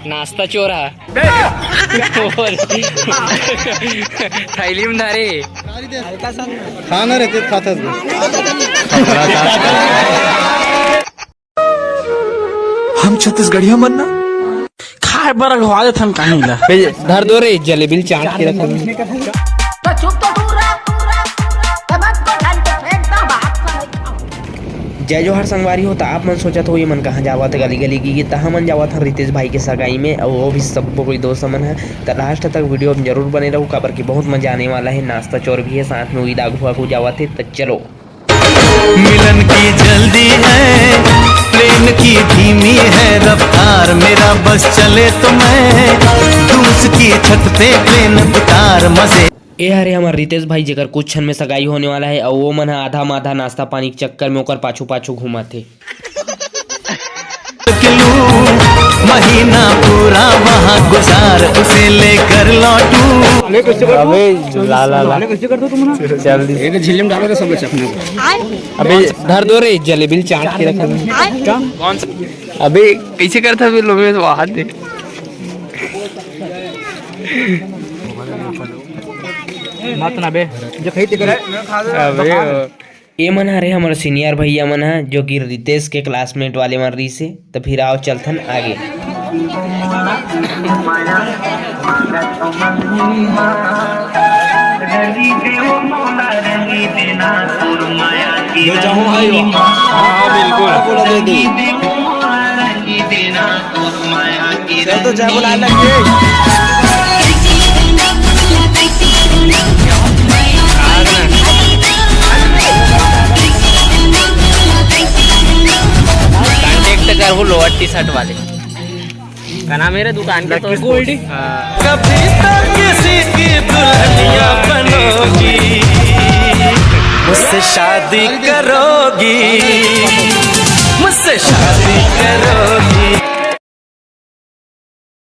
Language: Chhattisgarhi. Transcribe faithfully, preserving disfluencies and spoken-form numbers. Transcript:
नाश्ता चोर है। थैली में धरे। खाना रहते खाते। हम छत्तीसगढ़िया मन ना खाए बर अगवा देथन कहीं ला। बे, धर दो रे, जलेबी ल चाट के रखो। तो चुप तो दूर रह, तब को ढंग के फेंक दो, बात को नहीं खाओ। जय जोहार संगवारी हो, त आप मन सोचत हो ये मन कहाँ जावत गली गली की, त हमन जावत हन रितेश भाई के सगाई में, और वो भी सब कोई दोस्त मन है। त लास्ट तक वीडियो में जरूर बने रहो, काबर कि बहुत मजा आने वाला है। नाश्ता चोर भी है, साथ में उइदा घुआ को जावत है, त चलो। मिलन की जल्दी है, प्लेन की धीमी है रफ्तार, मेरा बस चले तो मैं दूं उसकी छत पे प्लेन उतार मजे। ए हरे हमर रितेश भाई, जेकर कुछ क्षण में सगाई होने वाला है, अउ वो मन ह आधा माधा नाश्ता पानी के चक्कर में ओकर पाछू पाछू घूमत हे। लूं, महीना पूरा वहाँ गुजार, उसे लेकर लौटूं। अबे ला ला ला, जल्दी। ये तो झिल्ली में डालो तो सब बच्चे अपने को। अबे धर दो रे, जलेबी ल चाट के रखो। कौन सा? अबे कैसे करता है लोग में तो हाथ दे। मत ना बे, जो खाई ते करे। अबे ए मन हरे हमर सीनियर भैया मन ह, जो कि रितेश के क्लासमेट वाले मन रहिस हे। त फिर आओ चलथन आगे। जो चाहो भाई हो। हाँ, हाँ, बिल्कुल। बोलो दे दे। चल तो जय बोला लग गए। कॉन्टैक्ट करहू लोअर टी शर्ट वाले। का नाम है रे दुकान के? तो गोल्डी। हाँ। कभी तो किसी की दुल्हनिया बनोगी, मुझसे शादी करोगी, मुझसे शादी करोगी।